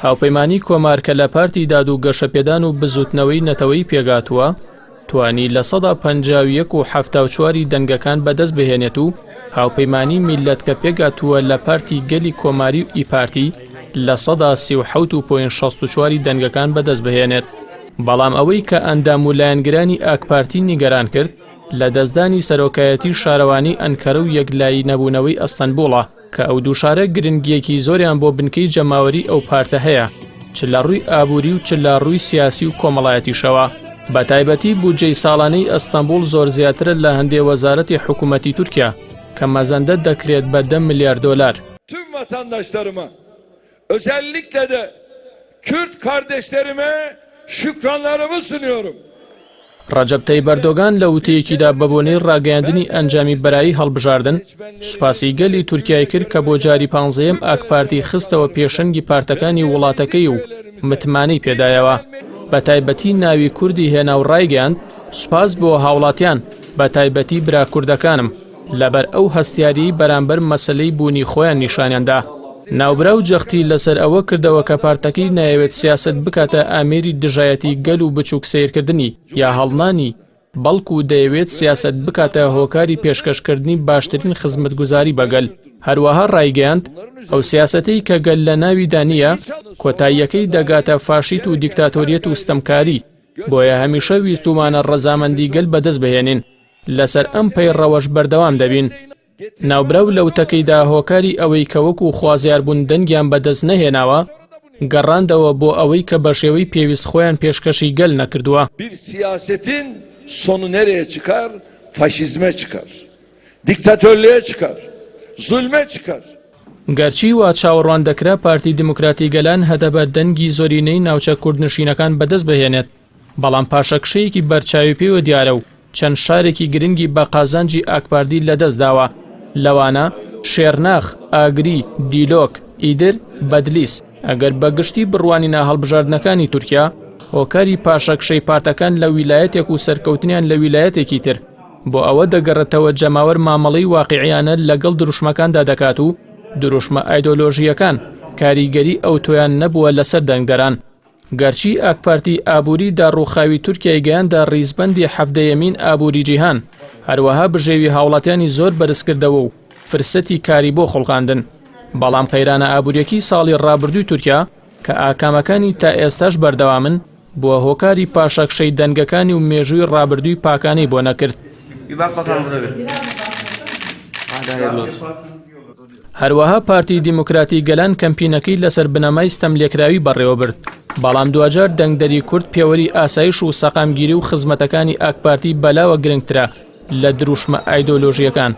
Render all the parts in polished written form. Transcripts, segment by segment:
هاوپەیمانی کۆمار کە لە پارتی داد و گەشەپێدان و بزووتنەوەی نەتەوەیی پێکهاتووە، توانی 51% و 74 ی دەنگەکان بەدەست بهێنێت و هاوپەیمانی میللەت کە پێکهاتووە لە پارتی گەلی کۆماری و ئی پارتی 37 و پۆینت 64 ی دەنگەکان بەدەست بهێنێت. بەڵام ئەوەی کە ئەندام و لایەنگرانی ئاکپارتی نیگەران کرد، لەدەستدانی سەرۆکایەتی شارەوانی ئەنکەرە و یەکلایی نەبوونەوەی ئەستەنبوڵە، کە ئەو دوو شارە گرنگییەکی زۆریان بۆ بنکەی جەماوەری ئەو پارتە هەیە، چ لە ڕووی ئابووری و چ لە ڕووی سیاسی و کۆمەڵایەتیشەوە. بەتایبەتی بودجەی ساڵانەی ئەستەنبوڵ زۆر زیاترە لە هەندێ وەزارەتی حکوومەتی تورکیا، کە مەزەندە دەکرێت بە دە ملیار دۆلار. Tüm vatandaşlarıma özellikle de Kürt kardeşlerime şükranlarımı sunuyorum. ڕەجەب تەیب ئەردۆگان لە وتەیەکیدا بەبۆنەی ڕاگەیاندنی ئەنجامی بەرایی هەڵبژاردن، سوپاسی گەلی تورکیای کرد کە بۆ جاری پانزەیەم ئاکپارتی خستەوە پێشەنگی پارتەکانی وڵاتەکەی و متمانەی پێدایەوە، بەتایبەتی ناوی کوردی هێنا و ڕایگەیاند، سوپاس بۆ هاوڵاتیان، بەتایبەتی برا کوردەکانم. لەبەر ئەو هەستیاریەی بەرامبەر مەسەلەی بوونی خۆیان نیشانیان دا. ناوبراو جەختی لەسەر ئەوە کردەوە کە پارتەکەی نایەوێت سیاسەت بکاتە ئامێری دژایەتی گەل و بچووک سەیرکردنی یا هەڵنانی، بەڵکو دەیەوێت سیاسەت بکاتە هۆکاری پێشکەشکردنی باشترین خزمەتگوزاری بە گەل. هەروەها ڕایگەیاند، ئەو سیاسەتەی کە گەل لەناویدا نییە، کۆتاییەکەی دەگاتە فاشیت و دیکتاتۆریەت و ستەمکاری، بۆیە هەمیشە ویستوومانە ڕەزامەندی گەل بەدەست بهێنین. لەسەر ئەم پەیڕەوەش بەردەوام دەبین. ناوبراو لە وتەکەیدا هۆکاری ئەوەی کە وەکو خوازیار بوون دەنگیان بەدەست نەهێناوە، گەڕاندەوە بۆ ئەوەی کە بەشێوەی پێویست خۆیان پێشکەشی گەل نەکردووە. Bir siyasetin sonu nereye çıkar? Faşizme çıkar. Diktatörlüğe çıkar. Zulme çıkar. گەرچی وا چاوەڕوان دەکرا پارتی دیموکراتی گەلان هەدەپە دەنگی زۆرینەی ناوچە کوردنشینەکان بەدەست بهێنێت، بەڵام پاشەکشەیەکی بەرچاوی پێوە دیارە و چەند شارێکی گرنگی بە قازانجی ئاکپارتی لەدەستداوە، لەوانە، شێرناخ، ئاگری، دیلۆک، ئیدر، بەدلیس. ئەگەر بە گشتی بڕوانینە هەڵبژاردنەکانی تورکیا، هۆکاری پاشەکشەی پارتەکان لە ویلایەتێک و سەرکەوتنیان لە ویلایەتێکی تر، بۆ ئەوە دەگەڕێتەوە جەماوەر مامەڵەی واقیعیانە لەگەڵ دروشمەکاندا دەکات و دروشمە ئایدۆلۆژییەکان کاریگەری ئەوتۆیان نەبووە لەسەر دەنگدەران. گەرچی ئاکپارتی ئابووری داڕووخاوی تورکیای گەیاندە ڕیزبەندی حەڤدەیەمین ئابووری جیهان، هەروەها بژێوی هاوڵاتیانی زۆر بەرزکردەوە و فرسەتی کاری بۆ خوڵقاندن، بەڵام قەیرانە ئابووریەکی ساڵی ڕابردووی تورکیا کە ئاکامەکانی تا ئێستاش بەردەوامن، بووە هۆکاری پاشەکشەی دەنگەکانی و مێژووی ڕابردووی پاکانەی بۆ نەکرد. هەروەها پارتی دیموکراتی گەلان کەمپینەکەی لەسەر بنەمای ستەملێکراوی بەڕێوەبرد، بەڵام دواجار دەنگدەری کورد پێوەری ئاسایش و سەقامگیری و خزمەتەکانی ئاکپارتی بەلاوە گرنگترە لە دروشمە ئایدۆلۆژییەکان،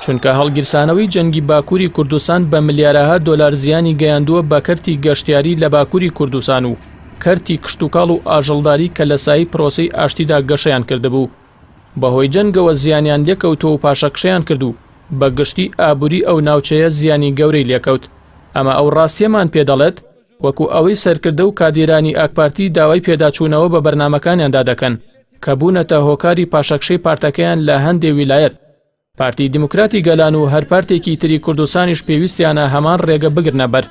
چونکە هەڵگیرسانەوەی جەنگی باکوری کوردستان بە ملیارەها دۆلار زیانی گەیاندووە بە کەرتی گەشتیاری لە باکوری کوردستان و کەرتی کشتوکاڵ و ئاژەڵداری کە لە سایەی پرۆسەی ئاشتیدا گەشەیان کردبوو. بەهۆی جەنگەوە زیانیان لێکەوتووە و پاشەکشەیان کرد و بە گشتی ئابووری ئەو ناوچەیە زیانی گەورەی لێکەوت. ئەمە ئەو ڕاستییەمان پێ دەڵێت وەکو ئەوەی سەرکردە و کادیرانی ئاکپارتی داوای پێداچوونەوە بە بەرنامەکانیاندا دەکەن کە بوونەتە هۆکاری پاشەکشەی پارتەکەیان لە هەندێ ویلایەت. پارتی دیموکراتی گەلان و هەر پارتێکی تری کوردستانیش پێویستیانە هەمان ڕێگە بگرنە بەر،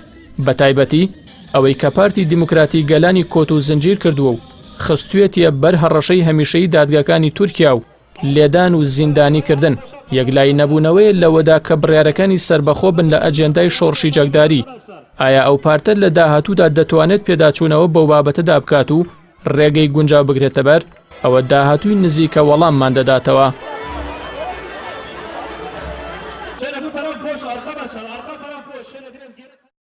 بەتایبەتی ئەوەی کە پارتی دیموکراتی گەلانی کۆت و زنجیر کردووە و خستویەتیە بەر هەڕەشەی هەمیشەیی دادگاکانی تورکیا و لێدان و زیندانی کردن، یەکلایی نەبوونەوەیە لەوەدا کە بڕیارەکانی سەربەخۆ بن لە ئەجێندای شۆڕشی چەکداری. ئایا ئەو پارتە لە داهاتوودا دەتوانێت پێداچوونەوە بەو بابەتەدا بکات و ڕێگەی گونجاو بگرێتە بەر؟ ئەوە داهاتووی نزیکە وەڵاممان دەداتەوە.